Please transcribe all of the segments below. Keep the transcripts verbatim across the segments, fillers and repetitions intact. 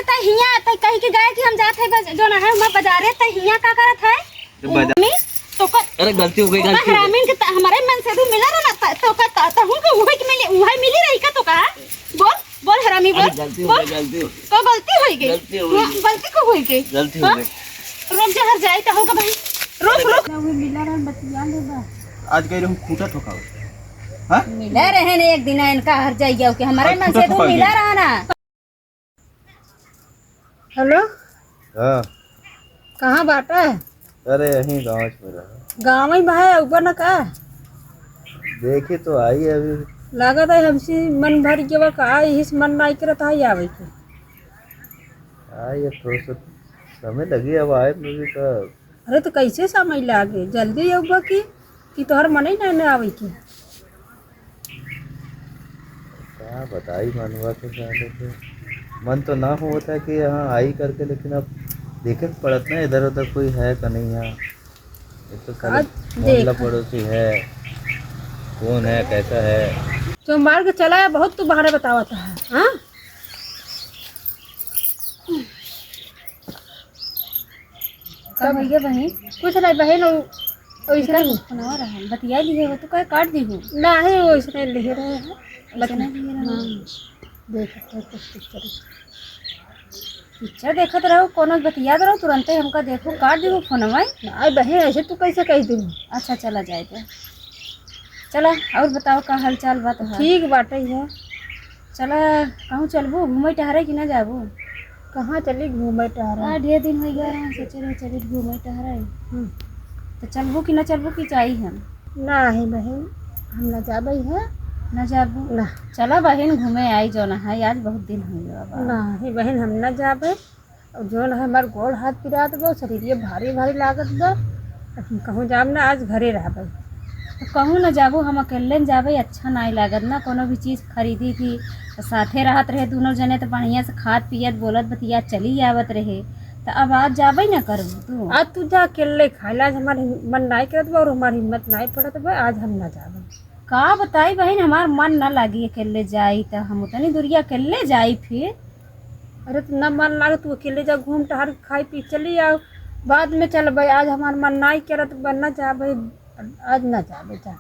त हियाँ त कहि के गए कि हम जात है बज-, जौन है, हुआँ बजारे, त हियाँ का करत है? तो बजा- मम्मी, तो का, अरे, गलती हो गई, ओका गलती हो गई। हरामीन के त-, हमरे मन से तू मिला रहा ना, त-, तो का, त-, तहूँ के उहे के मिली, उहे मिली रही का तो का? बोल, बोल हरामी, बोल, अरे, गलती हो बोल। गई, गलती हो गई। तो गलती होई गई। गलती हो गई। हाँ, गलती को होई गई। गलती हो हाँ? गई। रुक जा, हर जाई त होगा भाई। रुक, अरे, रुक। ना, उहे मिला रहा, बतिया ले बा। आज कह रहे हम खूंटा ठोकाओ। हाँ? मिला रहे ने एक दिन इनका हर जाई गया कि हमरे आज मन खूंटा से तू ठोकाओ मिला ये। रहा ना। हेलो। हाँ। कहाँ बाटा? अरे, यहीं गाँव में रहा। गाँव में भाई, ऊपर न का? देखी तो आई अभी। लागत है हमसे मन भर गवा का, यही से मन नाई करत है आवे के। आई, अब थोड़ा सा समय लगी, अब आए में भी का। अरे, तो कैसे समय लागे? जल्दी अउबा की, कि तोहर मने ना, ना आवे की। का बताई मनवा के साले के। मन तो ना होत है कि यहाँ आई करके, लेकिन अब देखे के पड़त ना इधर उधर कोई है का नहीं यहाँ। एक तो साले आज मोहल्ला देख। पड़ोसी है, कौन है, कैसा है। सोमवार के चला है, बहुत तू बहाने बतावत है, हाँ? का भैया बहिन? कुछ नहीं बहिन, ओ-, ओइसने का फोनवा रहा, बतिया लिए हो तो का काट दी हो? नहीं, ओइसने लिहे रहे हैं। ओइसने लिहे रहे हैं। हाँ, देखत रहे कुछ पिक्चर। पिक्चर देखत रहो, कोनो बतियात रहो, तुरंते हमका देखो, काट दी हो फोनवा। नहीं बहिन, ऐसे तू कैसे कह दी? अच्छा, चला जाए तो। चला, और बताओ, का हाल चाल बा तोहार? ठीक बाटे है। चला, कहूँ चलबू घूमे टहरे कि ना जाबू? कहाँ चली घूमे टहरे? आ, ढेर दिन हो गया रहा, सोचे रहे चली घूमे टहरे। हम्म। तो चलबू कि ना चलबू कि जाई हम? नाही बहिन, हम ना जाबे है। ना जाबू? ना। चला बहिन, घूमे आई जौन है, आज बहुत दिन हो गया बा। नाही बहिन, हम ना जाबे। और जौन है हमार गोड़ हाथ पिरात बा, शरीरिया भारी भारी लागत बा। अब हम कहूँ जाब ना, आज घरे रहबे। तो कहूँ ना जाबू, हम अकेले न जाबे, अच्छा नाई लागत ना। कोनो भी चीज खरीदी थी तो साथे रहत रहे दोनों जने, तो बढ़िया से खात पियत बोलत बतियात चली आवत रहे। तो अब आज जाबे ना करबू तू? आज तू जा अकेले खाइला, आज हमार हिम-, मन नाई करत बा और हमार हिम्मत नाई पड़त बा, आज हम ना जाबे। का बताई बहिन, हमार मन ना लागी अकेले जाई, त हम उतनी दूरिया अकेले जाई फिर। अरे, त ना मन लागे, तू अकेले जा, घूम टहर, खाई पी चली आओ, बाद में चलबे। आज हमार मन नाई करत बा, ना जाबे, आज ना जाबे, जा।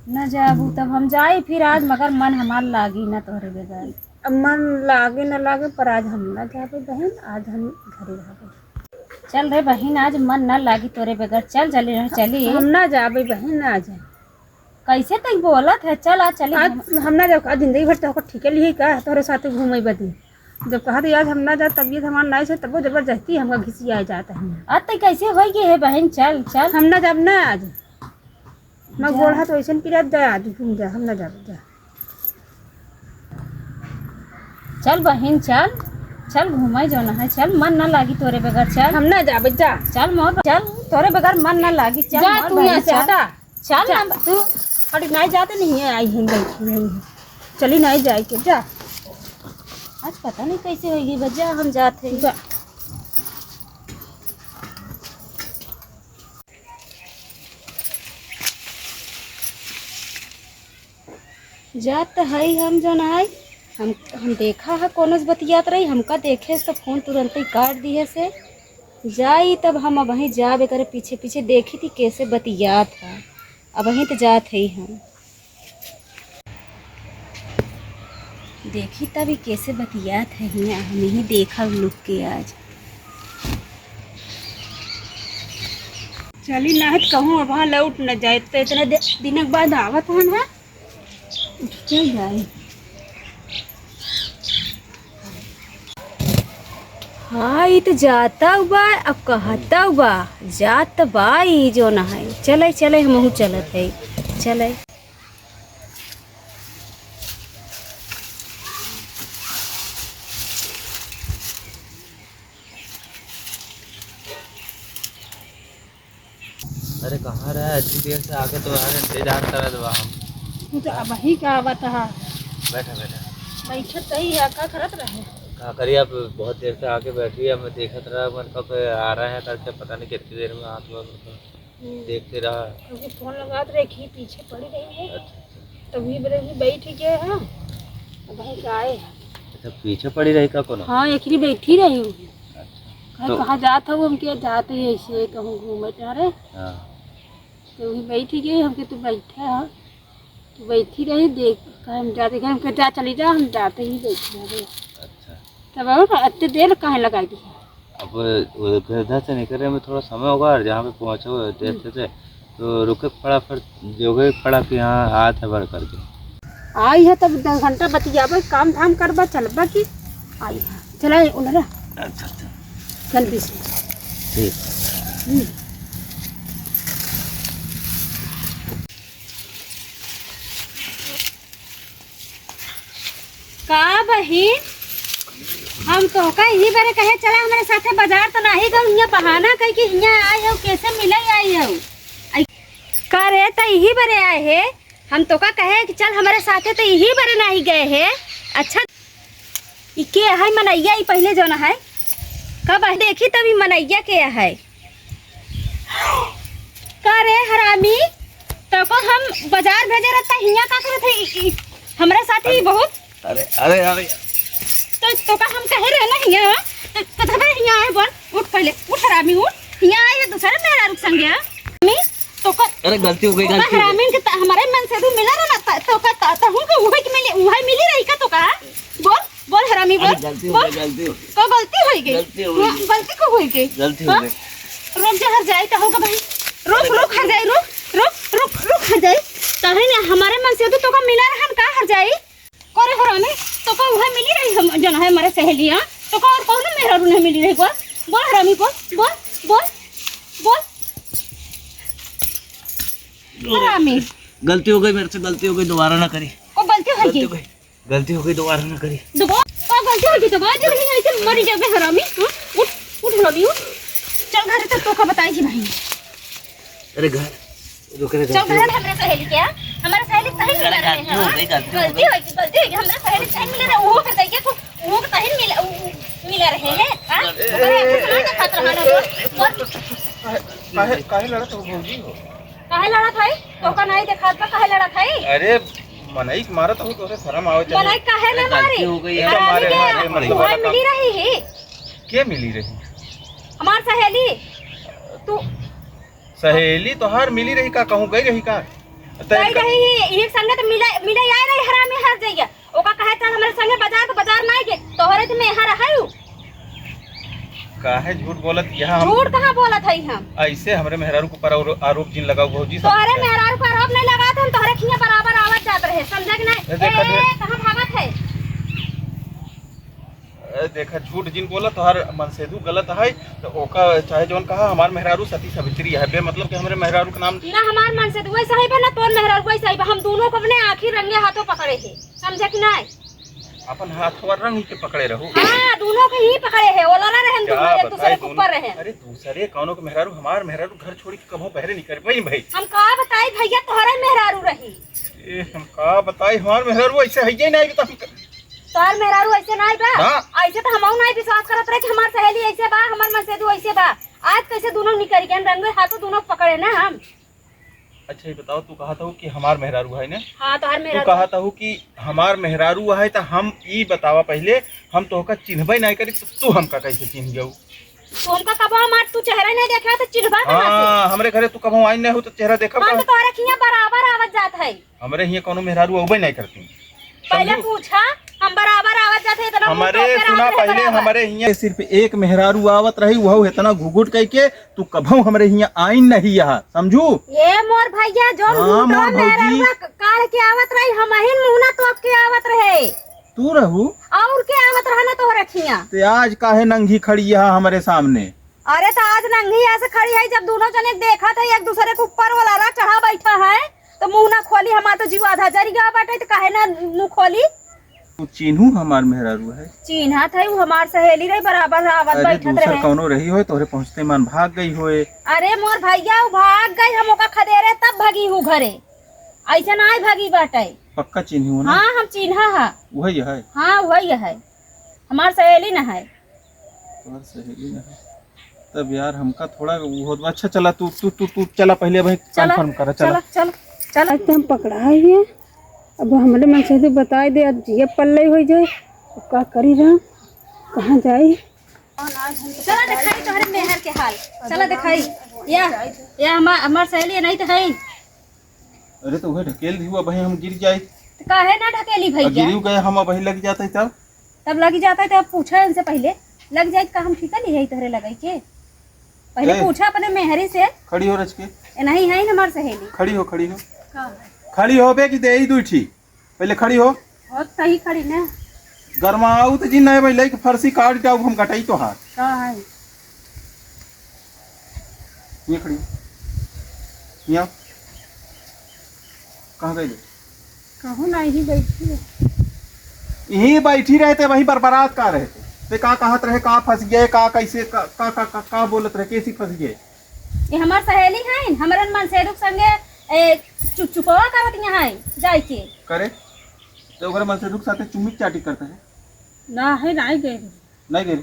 ना जाबू तब हम जाई फिर आज, मगर मन हमार लागी ना तोहरे बगैर। अब मन लागे ना लागे, पर आज हम ना जाबे बहिन, आज हम घरे रहबे। चल रे बहिन, आज मन ना लागी तोरे बगैर, चल चली, चली। हम ना जाबे बहिन, ना जाए। कैसे तई बोलत है? चल, आ चली आज हम। हम ना जाब, आज जिंदगी भर तोहको ठीके लिही का, तोहरे साथे घूमे बदे। जब कहत ही आज हम ना जाब, तबीयत हमार नाई से, तबो जबरदस्ती हमका घिसियाए जात है। आ तई कैसे होई गई है बहिन? चल, चल। हम ना जाब ना आज। मैं जा। गोड़ हाथ वैसन पिरात, जा आज घूम जा, हम ना जाब, जा। चल बहिन, चल, चल घूमे जौन है, चल, मन ना लागी तोरे बगैर, चल। हम ना जाबे, जा। चल मोर, चल, तोरे बगैर मन ना लागी, चल जा मोर तू बहिन, यहाँ से चल। हटा। चल जा। ना, तू हट, नहीं जाते नहीं है, आई हैं, बैठी हैं। चली नहीं जाए के, जा। आज पता नहीं कैसे होई गई बजा, हम जात है। जा। जात त हई हम जौन आई, हम, हम देखा है कोनो से बतियात रही, हमका देखे से फोन तुरंते ही काट दिहे से। जाई तब हम अबहीं जाब एकरे पीछे पीछे देखी थी कैसे बतियात है। अबहीं त जात हई हम। देखी तब ई कैसे बतियात है हियाँ, हम ही देखब लुक के आज। चली ना है कहूँ अब लौट न जाए, तो इतने दि-, दिन के बाद आवत हन, हाँ? उठ के जाए। हाँ, ई तो जाता बा, अब कहता बा, जात बा ई जौन है। चले, चले, हमहू चलत है, चले। अरे, कहाँ रहा? इतनी देर से आके तो यार इंतजार करत बा हम। तू तो अबही का आवत हा। बैठा, बैठा। बैठत ही है, का करत रहे? का करी, अब बहुत देर से आके बैठी है, मैं देखत रहा, मन कब आ रहा है करके, पता नहीं कितनी देर में हाथ में। हम्म। देखते रहा। क्योंकि फोन लगात रहे कि पीछे पड़ी रही है। अच्छा, अच्छा। तभी बोले कि बैठ गए हैं, अबही का आए हैं। तो पीछे पड़ी रही का कोनो? हाँ, एकरी बैठी रही हूँ। अच्छा। कहे, तो कहाँ जात हो? हम के जात ही ऐसे कहूँ घूमे टहरे। हाँ। तो वही बैठी गई, हमके तू बैठे हो, तू बैठी रही, देख, कहे हम जाते, कहे हमके जा, चली जा, हम जाते ही बैठे रहे। अच्छा। तब और अत्ते देर काहे लगाई दी? अब वो घर से निकले में थोड़ा समय होगा, और जहाँ पे पहुँचे हुए थे, हम्म। थे, थे, तो रुके के पड़ा, फिर जो गए पड़ा कि हाँ, आत है बढ़ करके। आई है तब दस घंटा बतियाबे, काम धाम करबा, चलबा कि आई है। चला, उनरा। अच्छा, अच्छा। जल्दी से। ठीक। हम्म। का बहिन, हम तोहका यही बरे कहे चला हमरे साथे बाजार, तो नाही गऊ, हियाँ बहाना कई कि हियाँ आए हो, कैसे मिले आए हो? आई, का रे, त यही बरे आए है? हम तोहका कहे कि चल हमरे साथे, तो यही बरे नाही गए है। अच्छा, ई के है मनैया, ई पहिले जौन है, कब है देखी तब ई मनैया के है। का रे हरामी, तोको हम बाजार भेजे रहता, हियाँ का करत है ई, ई, हमरा साथ ही अरे, बहुत। अरे, अरे, अरे। तो, तोका हम कहे रहे ना हियाँ, तो, तो तबे हियाँ आए बोल, उठ पहिले, उठ हरामी, उठ, हियाँ आए है दूसरे मेहरारू के संगे, हाँ? हरामी, तोका, अरे, गलती हो गई, तोका गलती हो गई। हरामी के त-, हमारे मन से तू मिला रहा ना, त-, तोका, त-, तहूँ के उहे के मिले, उहे मिली रही का तोका? बोल, बोल हरामी, बोल, अरे, गलती हो बोल। गई, गलती हो गई। का गलती होई गई? गलती हो गई। हाँ, गलती को होई गई? गलती हो हाँ? गई। रुक जा, हर जाई, का होगा भाई? रुक, अरे, रुक, हर जाई, रुक, रुक, रुक, रुक, हर जाई। तही ने हमारे मन से तो तोका मिला रहन का, हर जाई? करे हरामी, तोका उहे मिली रही हम, जौन है हमारे सहेली, हाँ? तोका और कौनो मेहरारू नहीं मिली रही, बोल, बोल हरामी, बोल, बोल, बोल, बोल। हरामी। गलती हो गई मेरे से, गलती हो गई, दोबारा ना करी। को गलती हो गलती गई? हो गई। गलती हो गई, दोबारा ना करी। दोबारा? का गलती हो गई? दोबारा जब नहीं ऐसे मरी जाबे हरामी, हाँ? उठ, उठ हरामी, उठ। चल घरे तक तोका बताई जी भाई। अरे घर, रुक रे, चल गलती हो घर गई। हमरे सहेली के, हमारे सहेली कहीं मिला अरे रहे गलती हैं, हो हाँ? गई, गलती हो गलती गई। हो गई, गलती हो गई, हमरे सहेली कहीं मिला रहे, वो कर दइए, तू, वो कहीं मिला, उ, उ, मिला रहे हैं, हाँ? ए, अरे, ए, कुछ ना ए, देखा तो हमारा ए, बोल, ए, बोल। काहे, काहे, काहे लड़त हो भौजी हो? काहे लड़त हई? तोहका नाई देखात बा, काहे लड़त हई? अरे, मनई के मारत हो, तोहरे शरम आवे चाहे। मनई काहे अरे, ना गलती मारी? हो गई है। काहे मारे, नहीं मारे, गया? मतलब उहे वाला काम। मिली रही ही। के मिली रही? हमार सहेली। तू सहेली तोहार मिली रही का? कहूँ गई रही का? गई रही ही, इही संगे तो मिले, मिले आए रही हरामी हर जइया। ओका कहे चल हमरे संगे बाजार, तो बाजार नाई गे, तोहरे तो में यहाँ रहयू। काहे झूठ बोलत यहाँ हम? झूठ कहाँ बोलत हई हम? ऐसे हमरे मेहरारू के ऊपर आरो-, आरोप जिन लगाऊ भौजी, सब तोहरे झूठ है। मेहरारू पर आरोप नहीं लगात हम, तोहरे खिया बराबर आवत जात रहे, समझा कि नहीं? ए, देखा ए, दे। ए, कहाँ भागत है? ए, देखा, झूठ जिन बोला, तोहार मनसेधु गलत है, तो ओका चाहे जौन कहा, हमार मेहरारू सती सावित्री है, बेमतलब के हमरे मेहरारू के नाम ना हमार मनसेधु वैसा है बा, ना तोर मेहरारू वैसा है बा, हम दोनों को अपने आँखी रंगे हाथों पकड़े है। समझे कि नाय? अपन हाथवा रंग के पकड़े रहो। हाँ, दोनों के ही पकड़े है, ओलरा रहन क्या दोनों, एक बताई दूसरे के दोनों। ऊपर रहन। अरे दूसरे कौनो के मेहरारू, हमार मेहरारू घर छोड़ी के कबहूँ बहरे नहीं कर पाई भाई। हम का बताई भैया, तोहरे मेहरारू रही। ए, हम का बताई, हमार मेहरारू ऐसे है ही नहीं, तो हम क- तोहर मेहरारू ऐसे नहीं बा। हाँ। ऐसे तो हमहू नहीं विश्वास करत रहे कि हमार सहेली ऐसे बा, हमार मनसेधू ऐसे बा। आज कैसे दोनों निकल गए, रंगे हाथों दोनों पकड़े ना हम। अच्छा, ये बताओ, तू कहत हऊ कि हमार मेहरारू है ने? हाँ, तोहार तू मेहरारू। कहत हऊ कि हमार मेहरारू है, तो हम ई बतावा पहले, हम तोहका चिन्हबे नहीं करी, तो तू हमका कैसे चिन्ह जाऊ? तू हमका कबो हमार तू चेहरा नहीं देखा, तो चिन्हबा कहाँ से? हाँ, हमरे घरे तू कबो आई नहीं हो, तो चेहरा देखा हाँ, तो कहाँ? तोहरे खिया बराबर आवत जात है। हमरे हियाँ कौनो मेहरारू अउबे नहीं करती। पहले समझू? पूछा, हम बराबर आवत जात है, इतना मुंह हमारे तोप के सुना, रात भर पहले बराबर। हमारे हियाँ सिर्फ एक मेहरारू आवत रही, वहू इतना घुघुट कह के, तू कभऊ हमरे हियाँ आइन नहीं यहाँ, समझू? ये मोर भैया, जौन हाँ, दूसरा मोर भौजी। मेहरारुआ क-, काढ़ के आवत रही, हमहिन मुंह ना तोप के आवत रहे। तू रहू? और के आवत रहा ना तोहरे खियाँ? ते आज काहे नंगी खड़ी यहाँ हमरे सामने? अरे, तो आज नंगी यहाँ से खड़ी है, जब दोनों जने देखत है, एक दूसरे के ऊपर वाला रा चढ़ा बैठा है, तो मुंह ना खोली, हमार तो जीव आधा जरी गया बाटे, तो काहे ना मुंह खोली? तू चिन्हू हमार मेहरारू है? चिन्हत है, वो हमार सहेली रही, बराबर आवत अरे, बैठत दूसर रहे। कौनो रही होए, तोहरे पहुँचते मान भाग गई होए। अरे मोर भैया, वो भाग गई, हम ओका खदेरे तब भगी हूँ घरे, ऐसे ना आई भगी बाटे। पक्का चिन्हू ना? हाँ, हम चिन्हा हा। वही है? हाँ, वही है, हमार सहेली ना है। तोहर सहेली ना है। तब यार, हमका थोड़ा वो होत बा। अच्छा, चला, तू, तू, तू, तू चला, पहले भाई चला, confirm करा, चला। चला, चला, चला। आज तो हम पकड़ा है ये। अब हमरे मनसेधू बताई दे, आज जिया पल्ले हो जाए। का करी राम, कहाँ जाई? चला देखाई तोहरे मेहर के हाल, चला देखाई। या, या हमार, हमार सहेली नहीं तो है। अरे तो उहे ढकेल दी हुआ, वहीं हम गिर जाए। तो काहे ना ढकेली भैया? गिरी गए हम, वहीं लग जाते तब। तब लग जाता है तो अब पूछा इनसे पहले, लग जाए का हम ठीका नहीं है तोहरे लगाई के? पहले ए। पूछा अपने मेहरी से। खड़ी हो रच के। ए, नहीं है ना हमार सहेली। खड़ी हो, खड़ी हो। का है? खड़ी हो बे कि दे ही दुई ठी। पहले खड़ी हो। हो, सही खड़ी ना। गरमाऊ तो जी नहीं भाई, लेके फरसी काट जाऊ हम कटाई तोहार। का है? ये खड़ी हो। यहाँ। कहाँ गई? कहूँ ना, यहीं बैठी है। यहीं बैठी रहते, वहीं बरबरात का रहते। ते का कहत रहे, का फंस गए, का कैसे, का, का, का, का, का बोलत रहे, कैसी फंस गए? ये हमार सहेली है, हमरन मनसेधु के संगे, ए, चुप-, चुपवा करत यहाँ है, जाए के। करे? तो ओकरे मनसेधु के साथे चुम्मी चाटी करते हैं? ना है, ना गए। नहीं गए?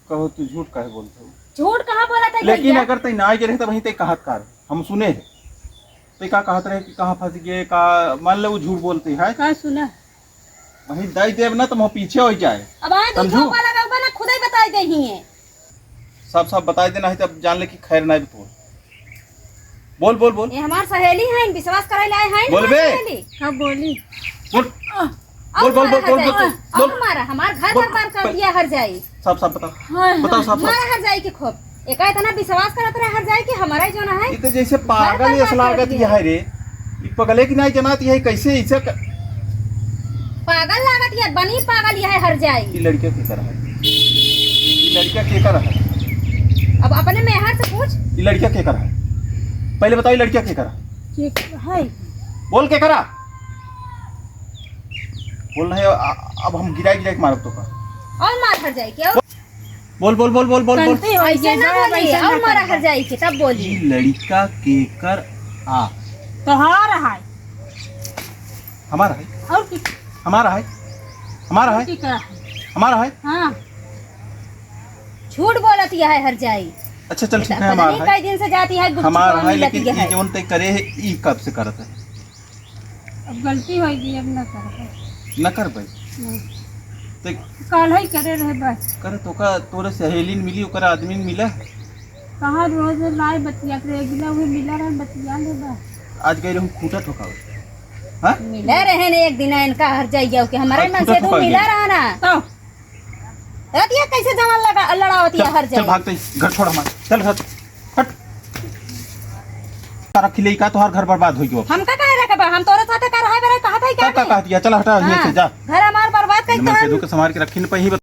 कहो, तू झूठ काहे बोलत हो? झूठ कहाँ बोलत है लेकिन भैया? अगर तै ना गए रहे, तो वहीं तै कहत का रहे? हम सुने हैं। तै का कहत रहे कि कहाँ फंस गए, का, मान ले वो झूठ बोलते है। का सुना? वहीं दई देब ना, तो हम पीछे हो जाए। अब आए तो समझू? झोंका लगाऊबा ना, खुदे बताई दे ही है। साफ साफ बताई देना है, तब जान ले कि खैर ना है तोर। बोल, बोल, बोल। ये हमार सहेली है, विश्वास करे लाए है बोल ना बे। सहेली। हाँ, बोली। बोल। आ, बोल, और बोल, बोल, मारा बोल, हर बोल, जाई। बोल। और मारा, हमार घर बोल। बर्बाद कर दिया हर जाई। साफ, साफ बताओ। हाँ, हाँ। बताओ साफ, साफ। मारा हर जाई के खूब। एका इतना विश्वास करत रहे हर जाई कि हमारा जो ना है। ये तो जैसे घर पागल बर्बाद यस कर लागत दिया। ये है रे। ये पगले की नहीं जनात ये है, कैसे इसे क- पागल लागत ये, बनी पागल ये है हर जाई। ये लड़किया के कर है? ये लड़किया के कर है? अब अपने मेहर से पूछ। ये लड़किया के कर है? पहले बताओ, ये लड़किया के कर है? के है? बोल, के करा? बोल रहे, आ, अब हम गिराई गिराई के मारब तो का? और मार हर जाए क्या? बोल, बोल, बोल, बोल, बोल, बोल। गलती हो ऐसे गई, ना बोली, ऐसे और ना मारा करबा। हर जाए के, तब बोली। ई लड़का के कर आ? तोहार है। हमारा है? और की? हमारा है? हमारा और है? की का? हमारा है? हाँ। झूठ बोलत यह है हर जाई। अच्छा, चल, ठीक है, हमारा है। कई दिन से जाती है, गुपचुप हमारा है, लेकिन ये जौन तय करे है, ई कब से करत है? अब गलती हो गई, अब ना करबे। ना करबे? नहीं। तो काल ही करे रहे बस। करे तो का, तोरे सहेली न मिली, ओकर आदमी न मिला? कहाँ रोज लाए बतियात रहे, गिला हुए मिला रहे, बतिया ले बस। आज गए रहूं खूंटा ठोकावे। हाँ? मिला रहे ने एक दिन इनका हर जाइए के, हमारे आज मन खूंटा से तू ठोकावे मिला गए। रहा ना। तो रतिया कैसे जवान लगा, लड़ावत चल, या हर चल जाए। भागते, घर छोड़ हमार, चल घर, हट। का रखी ले का, तोहार घर बर्बाद हो गयो। हमका काहे रखबा? हम तोरे साथे का रहे बरे कहत है क्या तब का नहीं? कहत या? चल हटा, यहाँ से हाँ, जा। घर हमार बर्बाद कर मैं तोहन। से के संभाल के रखी न पही,